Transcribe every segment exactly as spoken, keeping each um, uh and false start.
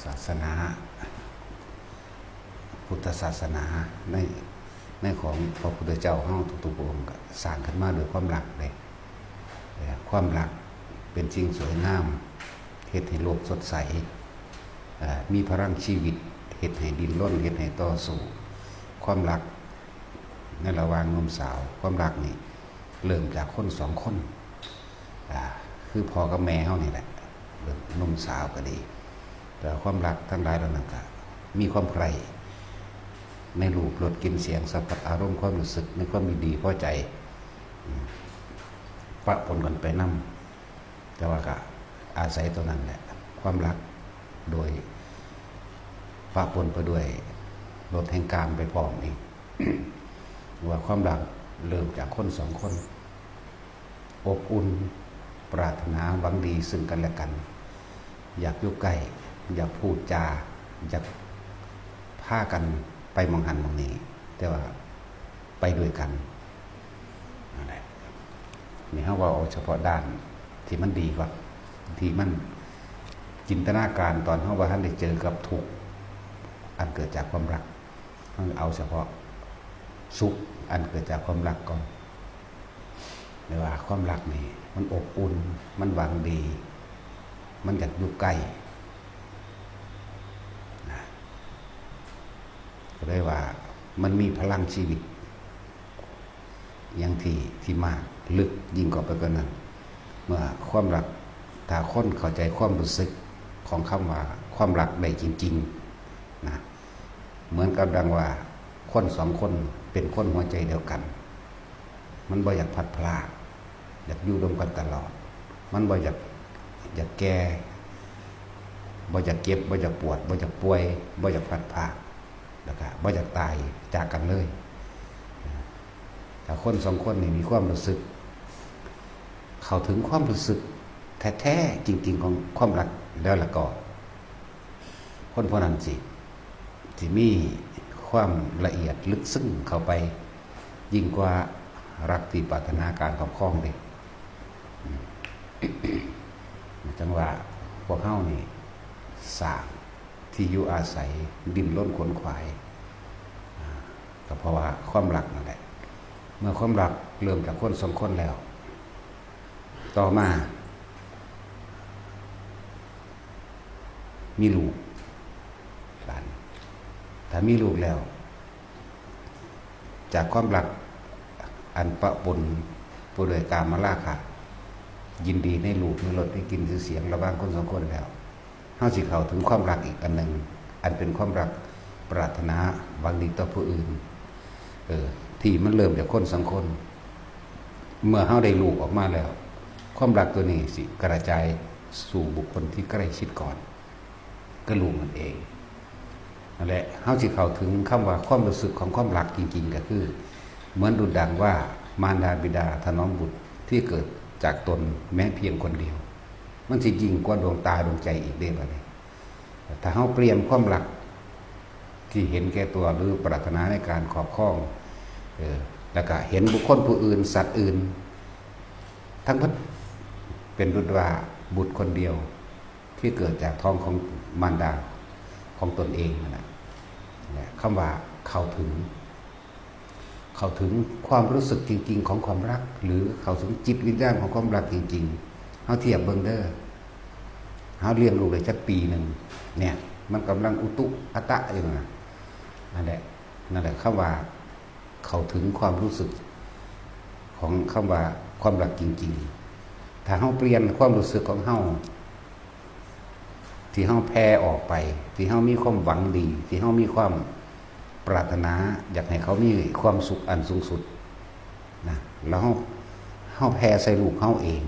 ศาสนา พุทธศาสนาในในของพระพุทธเจ้าเฮาทุกๆองค์ก็สร้างขึ้นมาด้วยความรักเลยความรักเป็นสิ่งสวยงามเฮ็ดให้โลกสดใสมีพลังชีวิตเฮ็ดให้ดิ้นรนเฮ็ดให้ต่อสู้ความรักในระหว่างหนุ่มสาวความรักนี่เริ่มจากคนสองคนคือพ่อกับแม่เฮานี่แหละหนุ่มสาวก็ดีแต่ความรักทั้งหลายเหล่านั้นก็มีความใคร่ในรูปรสกลิ่นเสียงสัมผัสอารมณ์ความรู้สึกในความดีพอใจปะปนกันไปนำแต่ว่าก็อาศัยตัวนั้นแหละความรักโดยปะปนไปด้วยรสแห่งกามไปพร้อมนี่ว่าความรักเริ่มจากคนสองคนอบอุ่นปรารถนาหวังดีซึ่งกันและกัน อยากอยู่ใกล้อยากพูดจาอยากพากันไปมองหันมองนี้แต่ว่าไปด้วยกันนั่นแหละนี่เขาว่าเอาเฉพาะด้านที่มันดีกว่าที่มันจินตนาการตอนเขาว่าท่านได้เจอกับทุกข์อันเกิดจากความรักเขาเอาเฉพาะสุขอันเกิดจากความรักก่อนเรียกว่าความรักนี่มันอบอุ่นมันหวังดี มันอยากอยู่ใกล้นะก็เลยว่ามันมีพลังชีวิตอย่างที่ที่มากลึกยิ่งกว่าไปกว่านั้น เมื่อความรักถ้าคนเข้าใจความรู้สึกของคำว่าความรักได้จริงๆนะเหมือนกับดังว่าคนสองคนเป็นคนหัวใจเดียวกัน มันบ่อยากพัดพลากอยากอยู่ร่วมกันตลอด มันบ่อยากอยากแก่บ่อยากเจ็บบ่อยากปวดบ่อยากป่วยบ่อยากพัดพลากแล้วก็บ่อยากตายจากกันเลยถ้าคนสองคนนี่มีความรู้สึก เข้าถึงความรู้สึกแท้ๆจริงๆของความรักแล้วล่ะก็คนพวกนั้นสิสิมีความละเอียดลึกซึ้งเข้าไปยิ่งกว่ารักที่ปรารถนาการครอบครองเด้จังว่าพวกเฮานี่สร้างที่อยู่อาศัยดิ้นรนขวนขวายก็เพราะว่าความรักนั่นแหละเมื่อความรักเริ่มจากคนสองคนแล้ว ต่อมา มีลูกหลานถ้ามีลูกแล้ว จากความรักอันปะปนไปด้วยกามราคะยินดีในรูปในรสในกลิ่นในเสียงระหว่างคนสองคนแล้วเฮาสิเข้าถึงความรักอีกอันหนึ่งอันเป็นความรักปรารถนาหวังดีต่อผู้อื่นเออที่มันเริ่มจากคนสองคน เมื่อเฮาได้ลูกออกมาแล้ว ความรักตัวนี้สิกระจายสู่บุคคลที่ใกล้ชิดก่อน ก็ลูกนั่นเองนั่นแหละเฮาสิเข้าถึงคำว่าความรู้สึกของความรักจริงๆก็คือ เหมือนดุจดังว่ามารดาบิดาถนอมบุตรที่เกิดจากตนแม้เพียงคนเดียว มันสิยิ่งกว่าดวงตาดวงใจอีกเด้บัดนี้ถ้าเฮาเปลี่ยนความรักที่เห็นแก่ตัวหรือปรารถนาในการครอบครองเออแล้วก็เห็นบุคคลผู้อื่นสัตว์อื่น ทั้งหมดเป็นดุจว่าบุตรคนเดียวที่เกิดจากท้องของมารดาของตนเองนั่นแหละคำว่าเข้าถึง เข้าถึงความรู้สึกจริงๆของความรัก หรือเข้าถึงจิตวิญญาณของความรักจริงๆเฮาเทียบเบิ่งเด้อเฮาเลี้ยงลูกได้จักปีหนึ่งเนี่ยมันกำลังอุตุอัตะอยู่นะนั่นแหละนั่นแหละคำว่าเข้าถึงความรู้สึกของคำว่าความรักจริงๆ ถ้าเฮาเปลี่ยนความรู้สึกของเฮาที่เฮาแผ่ออกไป ที่เฮามีความหวังดี ที่เฮามีความปรารถนา อยากให้เขามีความสุขอันสูงสุดนะแล้วเฮาเฮาแผ่ใส่ลูกเฮาเอง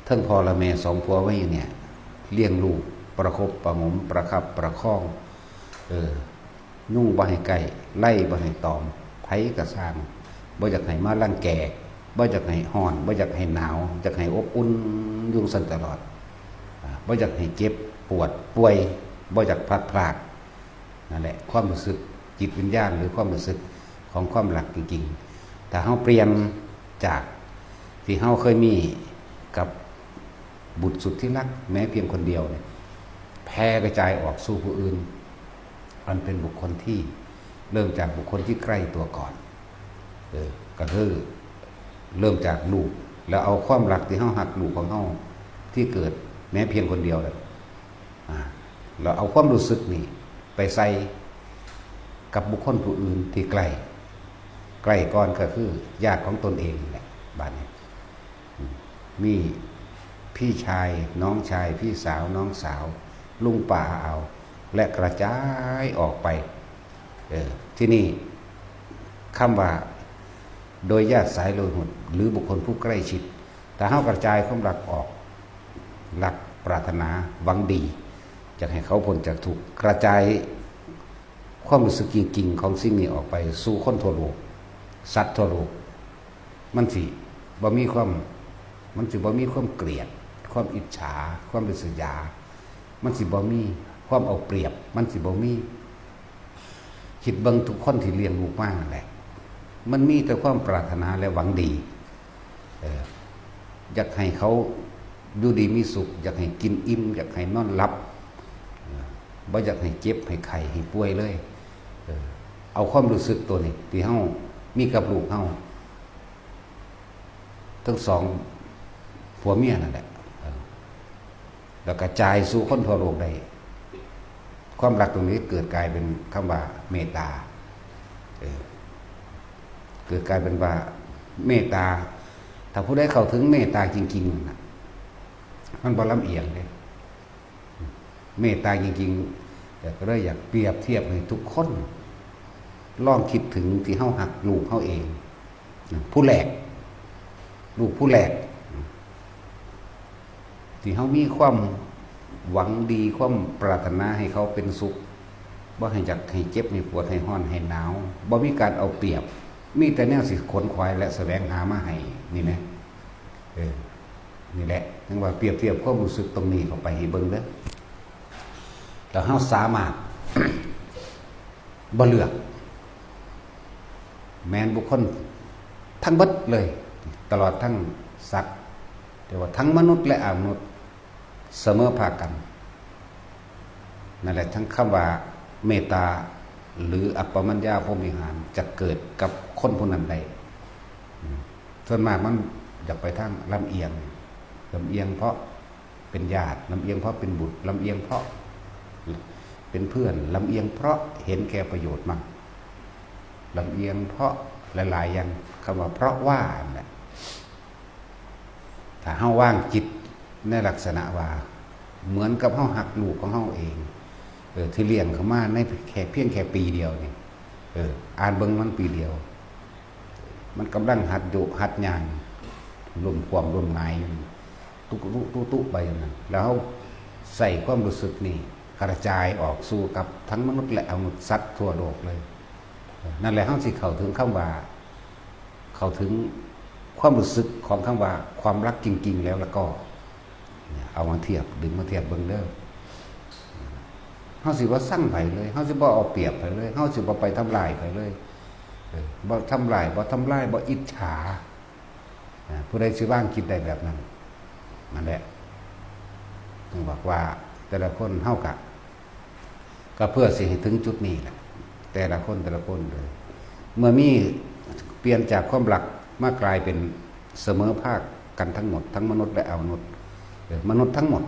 ทั้งพ่อและแม่สองผัวไว้อยู่เนี่ยเลี้ยงลูกประคบประหงมประคับประคองเออ ยุงบ่ให้ใกล้ไล่บ่ให้ตอมไผกะซ่างบ่อยากให้มารังแกบ่อยากให้ฮ้อนบ่อยากให้หนาวอยากให้อบอุ่นอยู่ซั่นตลอดบ่อยากให้เจ็บปวดป่วยบ่อยากพลัดพรากนั่นแหละความรู้สึกจิตวิญญาณหรือความรู้สึกของความรักจริงๆถ้าเฮาเปลี่ยนจากที่เฮาเคยมีกับบุตรสุดที่รักแม้เพียงคนเดียวเนี่ย แผ่กระจายออกสู่ผู้อื่น อันเป็นบุคคลที่เริ่มจากบุคคลที่ใกล้ตัวก่อน เออ ก็คือเริ่มจากลูก แล้วเอาความรักที่เฮาฮักลูกของเฮาที่เกิดแม้เพียงคนเดียวแหละ อ่า แล้วเอาความรู้สึกนี่ไปใส่กับบุคคลผู้อื่นที่ใกล้ ใกล้ก่อนก็คือญาติของตนเองนี่แหละ บาดนี้ มีพี่ชาย น้องชาย พี่สาว น้องสาว ลุงป้าอา และกระจายออกไป เออ ที่นี่คำว่า โดยญาติสายโลหิตหรือบุคคลผู้ใกล้ชิด ถ้าเฮากระจายความรักออก รักปรารถนาหวังดี อยากให้เขาพ้นจากทุกข์ กระจายความรู้สึกจริงๆของสิ่งนี้ออกไปสู่คนทั่วโลก สัตว์ทั่วโลก มันสิบ่มีความ มันสิบ่มีความเกลียด ความอิจฉา ความริษยา มันสิบ่มีความเอาเปรียบ มันสิบ่มี คิดเบิ่งทุกคนที่เลี้ยงลูกมานั่นแหละ มันมีแต่ความปรารถนาและหวังดี เออ อยากให้เขาอยู่ดีมีสุข อยากให้กินอิ่ม อยากให้นอนหลับ เออ บ่อยากให้เจ็บ ให้ไข้ ให้ป่วยเลย เออ เอาความรู้สึกตัวนี้ที่เฮามีกับลูกเฮา ทั้งสองผัวเมียนั่นแหละ เออ แล้วกระจายสู่คนทั่วโลกได้ ความรักตรงนี้เกิดกลายเป็นคำว่าเมตตา เออ เกิดกลายเป็นว่าเมตตา ถ้าผู้ใดเข้าถึงเมตตาจริงๆนั่นน่ะ มันบ่ลำเอียงเด้ เมตตาจริงๆ แต่ก็เลยอยากเปรียบเทียบให้ทุกคน ลองคิดถึงที่เฮาฮักลูกเฮาเอง ผู้แรก ลูกผู้แรก ที่เฮามีความหวังดี ความปรารถนาให้เขาเป็นสุข บ่ให้อยากให้เจ็บ ให้ปวด ให้ร้อน ให้หนาว บ่มีการเอาเปรียบ มีแต่แนวสิขนขวายและแสวงหามาให้ นี่แหม เออ นี่แหละ จั่งว่าเปรียบเทียบความรู้สึกตรงนี้เข้าไปให้เบิ่งเด้อ แล้วเฮาสามารถ บ่เลือก แม่นบุคคลทั้งเบิดเลย ตลอดทั้งสัตว์ แต่ว่าทั้งมนุษย์และอมนุษย์เสมอภาคกัน นั่นแหละ ทั้งคำว่าเมตตา หรืออัปปมัญญาพรหมวิหารจะเกิดกับคนผู้นั้นได้ อืม ส่วนมากมันอยากไปทางลำเอียง ลำเอียงเพราะเป็นญาติ ลำเอียงเพราะเป็นบุตร ลำเอียงเพราะเป็นเพื่อน ลำเอียงเพราะเห็นแก่ประโยชน์มั่ง ลำเอียงเพราะหลายๆอย่าง คำว่าเพราะว่านั่นแหละ ถ้าเฮาวางจิตในลักษณะว่า เหมือนกับเฮาฮักลูกของเฮาเอง เออ ที่เลี้ยงเขามาในแค่เพียงแค่ปีเดียวนี่ เออ อ่านเบิ่งมันปีเดียว มันกำลังหัดยุหัดย่าง ล้มคว่ำล้มหงายอยู่ ตุ๊กตุ๊กตุ๊กตุ๊กไปอย่างนั้น แล้วเฮาใส่ความรู้สึกนี่กระจายออกสู่กับทั้งมนุษย์และอมนุษย์สัตว์ทั่วโลกเลย นั่นแหละเฮาสิเข้าถึงคำว่า เข้าถึงความรู้สึกของคำว่าความรักจริงๆแล้ว แล้วก็ เนี่ย เอามาเทียบ ดึงมาเทียบเบิ่งเด้อ เฮาสิบ่ซังไผเลย เฮาสิบ่เอาเปรียบไผเลย เฮาสิบ่ไปทำลายไผเลย เออ บ่ทำลาย บ่ทำลาย บ่อิจฉา อ่า ผู้ใดสิวางคิดได้แบบนั้น นั่นแหละ ต้องบอกว่าแต่ละคนเฮากะ ก็เพื่อสิให้ถึงจุดนี้แหละ แต่ละคนแต่ละคนเลย เมื่อมีเปลี่ยนจากความรักมากลายเป็นเสมอภาคกันทั้งหมด ทั้งมนุษย์และอมนุษย์ เออ มนุษย์ทั้งหมด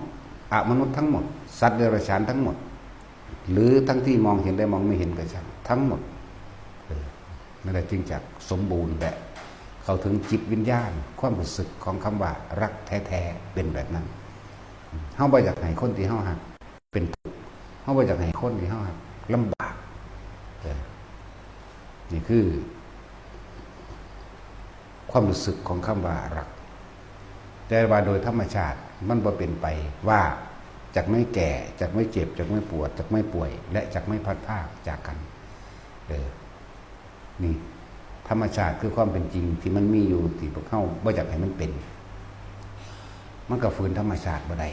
อมนุษย์ทั้งหมด สัตว์เดรัจฉานทั้งหมด หรือทั้งที่มองเห็นและมองไม่เห็นก็ช่าง ทั้งหมด เออ นั่นแหละจึงจะสมบูรณ์และเข้าถึงจิตวิญญาณ ความรู้สึกของคำว่ารักแท้ๆ เป็นแบบนั้น เฮาบ่อยากให้คนที่เฮาฮักเป็นทุกข์ เฮาบ่อยากให้คนที่เฮาฮักลำบาก เออ นี่คือ ความรู้สึกของคำว่ารัก แต่ว่าโดยธรรมชาติมันบ่เป็นไปว่าจักไม่แก่ จักไม่เจ็บ จักไม่ปวด จักไม่ป่วย และจักไม่พลัดพรากจากกัน เออ นี่ ธรรมชาติคือความเป็นจริงที่มันมีอยู่ที่พวกเฮาบ่อยากให้มันเป็น มันก็ฝืนธรรมชาติบ่ได้